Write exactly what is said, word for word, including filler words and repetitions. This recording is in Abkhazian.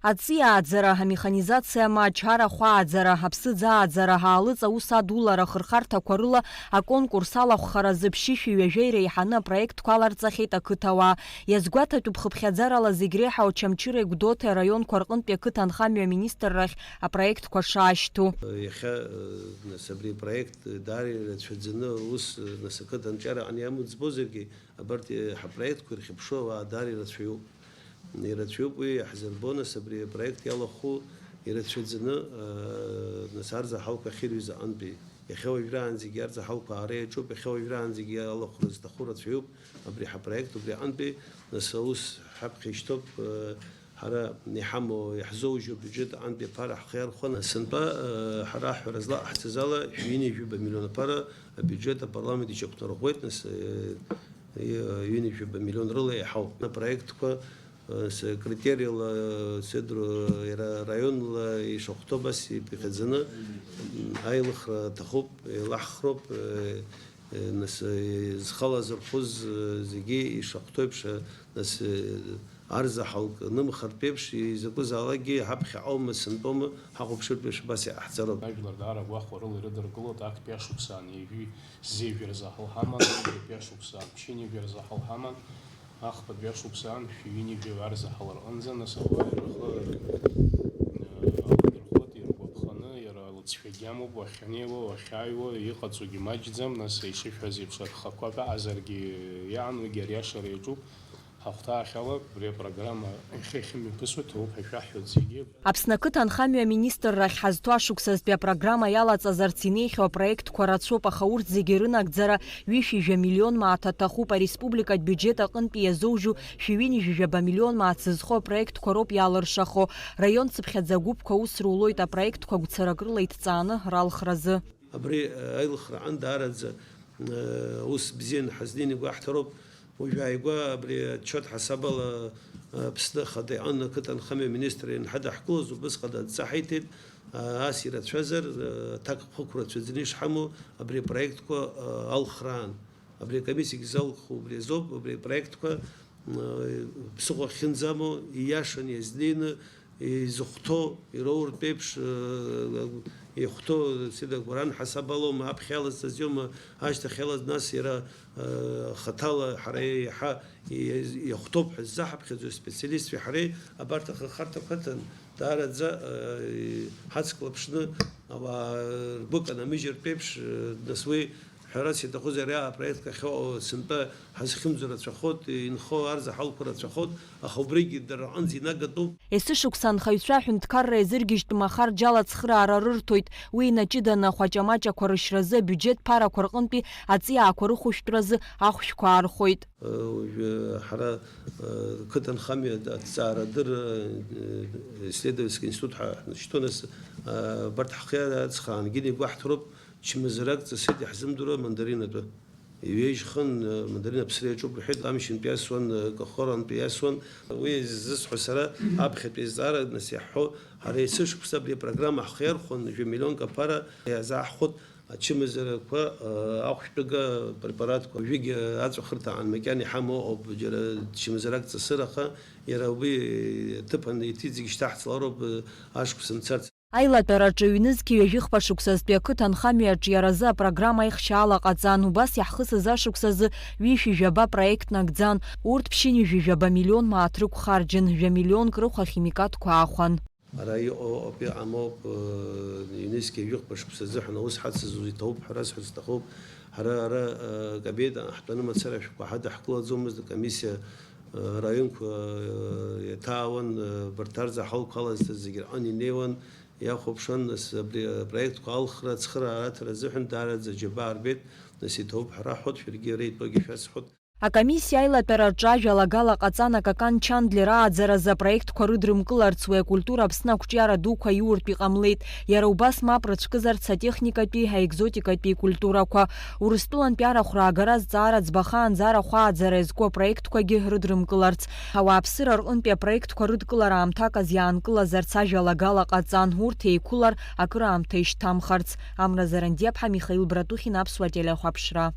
Аҵиааӡара, амеханизациа ма ачара ахәааӡара, аԥсыӡ ааӡара, аалыҵ аус адулара хырхарҭақәа рыла аконкурс алахәхаразы ԥшьышәи ҩажәа иреиҳаны апроектқәа аларҵахьеит ақыҭауаа. Иазгәаҭатәуп хыԥхьаӡарала зегь реиҳа Очамчыреи Гәдоуҭеи араионқәа рҟынтәи ақыҭанхамҩа аминистррахь апроектқәа шаашьҭу. Иахьа, нас, абри апроект даара ирацәаӡаны аус, нас, ақыҭанҿиара аҟны иамоу ӡбозаргьы, абарҭ, ҳапроектқәа ирхьыԥшуа ауаа даара ирацәаҩуп. Ирацәаҩуп, уи иаҳзырбо, нас, абри апроект иалахәу ирацәаӡаны, нас, арзаҳалқәа ахьырҩыз аҟынтәи. Иахьа уажәраанӡагьы арзаҳалқәа аара иаҿуп, иахьа уажәраанӡагьы алахәра зҭаху рацәаҩуп, абри ҳапроект убри аҟынтәи, нас, аус ҳаԥхьа ишьҭоуп, ҳара иҳамоу, иаҳзоужьу абиуџьет аҟынтәи аԥара ҳхы иархәаны, сынтәа, ҳара ҳҳәара злаҟаҳҵаз ала, ҩынҩажәаба миллион аԥара абиуџьет апарламент иҿықәнарӷәӷәеит, нас, ҩынҩажәаба миллион рыла иаҳауп. Апроектқәа, с-, критериала, седру, иара раионла ишахәҭоу абас иԥхьаӡаны, аилыхра аҭахуп, еилаҳхроуп, нас, зхала зырхәыз, зегьы ишахәҭоу еиԥш, нас, арзаҳалк нымхартә еиԥш, изакәызаалакгьы ҳаԥхьаҟа аума, сынтәоума, ҳахәаԥшыртә еиԥш абас иҟаҳҵароуп. Ажәлар даара агәахәа рыла ирыдыркылоит, актәи ашықәсаан ҩажәи зежә рзаҳал ҳаман, ҩажәи ашықәсаан ԥшьынҩажәи рзаҳал ҳаман, ахԥатәи ашықәсаан шәи ҩынҩажәи арзаҳал рҟынӡа, нас, ауаа рхы, э, аладырхәуеит, иргәаԥханы, иара алыҵшәагьы амоуп, уахьанеиуа, уахьааиуа, иҟаҵогьы маҷӡам, нас, ишышәҳәаз еиԥш, агхақәак аҟазаргьы иаан, уигьы ариашара иаҿуп. Ҳахәҭаахьала, абри апрограмма иахьа иахьымҩаԥысуа ҭоуп ҳәа шәаҳҳәоит зегьы. Аԥсны ақыҭанхамҩа аминистррахь ҳазҭо ашықәсазтәи апрограмма иалаҵазарц инеихьоу апроектқәа рацәоуп, аха урҭ зегьы рынагӡара ҩышәи жәа миллион мааҭ аҭахуп, ареспубликатә биуџьет аҟынтәи иазоужьу шәи ҩынҩажәи жәаба миллион мааҭ зызхо апроектқәа роуп иаалыршахо. Раион цыԥхьаӡа агәыԥқәа аус рулоит апроектқәа гәцарак рыла иҭҵааны ралхразы. Абри, э, аилыхра аан даараӡа, э, ус бзианы ҳазнеины игәаҳҭароуп. Уажә ааигәа абри отчет ҳасабала, э, Аԥсны Ахада иҟны ақыҭанхамҩа аминистр ианҳадаҳкылоз убысҟан адҵа ҳаиҭеит, э, ас ирацәазар, э, аҭак хықәра цәаӡаны ишҳамоу абри апроектқәа, э, алхраан. Абри акомиссиагьы залху убри азоуп, абри апроектқәа, э, ԥсыхәа ахьынӡамоу, ииашаны иазнеины, изыхәҭоу, ироуртә еиԥш, э, ихәҭоу, седа гәаран ҳасаб алоума, аԥхьа иалазҵаз иоума, ашьҭахь иалаз, нас иара, э, хаҭала ҳара иаҳа и-, иахәҭоуп ҳәа ззаҳаԥхьаӡоз специалистцәеи ҳареи абарҭ ахырхарҭақәа аҭан, даараӡа, э, ҳацклаԥшны, ауаа ргәы канамыжьыртә еиԥш, э, нас уи ҳәарас иаҭахузеи, ари апроект ахьыҟоу сынтәа ҳазхьымӡо рацәахоит, инхо арзаҳалқәа рацәахоит, аха убригьы дара рҟынӡа инагатәуп. Есышықәса анхаҩцәа аҳәынҭқарра иазыргьежьтәым ахарџьала ацхыраара рырҭоит. Уи инаҷыданы ахәаҷамаҷақәа рышьразы абиуџьет ԥарақәа рҟынтәи аҵиаақәа рыхәышәтәразы ахәшәқәа аархоит. Уажәы ҳара, э, қыҭанхамҩа аҭҵаарадырра, э, исследовательский институт ҳәа ҳнашьҭуан, нас, э, абарҭ ҳхы иацхраангьы игәаҳҭароуп, чмазарак ҵысит иаҳзымдыруа мандарин атәы. Иҩежьхын, э, мандарин аԥсра иаҿуп рҳәеит, амшьынтә иасуан, э, кахорантә иасуан. Уи ззысҳәо сара аԥхьатәи азҵаара, нас, иаҳҳәо, ҳара есышықәса абри апрограмма ҳхы иархәон, жәа миллионк аԥара иазааҳхәот. Ачымазарақәа, ахәшәтәыга препаратқәа, уажәыгь аҵәахырҭа аан макьана иҳамоу ыҟоуп, џьара чымазарак ҵысыр, аха иара уи аҭыԥан иҭыҵ зегь шьҭаҳҵалароуп, ашықәс мцарц. Аилатәараҿы ҩнызқьи ҩажәихԥа шықәсазтәи ақыҭанхамҩа аҿиаразы апрограмма аихшьаала ҟаҵан, убас иаҳхысыз ашықәсазы ҩышәи жәаба проект нагӡан, урҭ ԥшьынҩажәи жәаба миллион мааҭ рықәхарџьын, жәа миллионк рыхә ахимикатқәа аахәан. Ара иҟоу ауп, иҟамоуп, э, ҩнызқьи жәохәба шықәса азыҳәан аус ҳацызуз иҭоуп ҳәа расҳәар сҭахуп. Ҳара ара, э, Кабеиҭа ҳтәаны мацара ашәҟәқәа ҳадаҳкылаӡомызт, акомиссиа, э, раионқәа, э, иаҭаауан, э, абарҭ арзаҳалқәа алазҵаз зегьы рҟны инеиуан, иахәаԥшуан, нас абри апроектқәа алхра, ацхыраара аҭара азыҳәан даараӡа аџьабаа рбеит, нас иҭоуп ҳәа раҳҳәот, шәаргьы ара итәоугьы шәасҳәот. Акомиссиа аилатәараҿы ажәалагала ҟаҵан акакан Чандлер ааӡаразы апроектқәа рыдрымкыларц уи акультура Аԥсны ақәҿиара дуқәа иуртә иҟамлеит, иара убас мап рыцәкызарц атехникатәи, аекзотикатәи культурақәа. Урыстәылантәи арахә раагара азҵаара ӡбахаанӡа арахә ааӡара иазку апроектқәагьы рыдрымкыларц. Ауааԥсыра рҟынтәи апроектқәа рыдкылара аамҭак азы иаанкылазарц ажәалагала ҟаҵан, урҭ еиқәылар акыраамҭа ишьҭамхарц. Амра Зарандиаԥҳа, Михаил Братухин, Аԥсуа телехәаԥшра.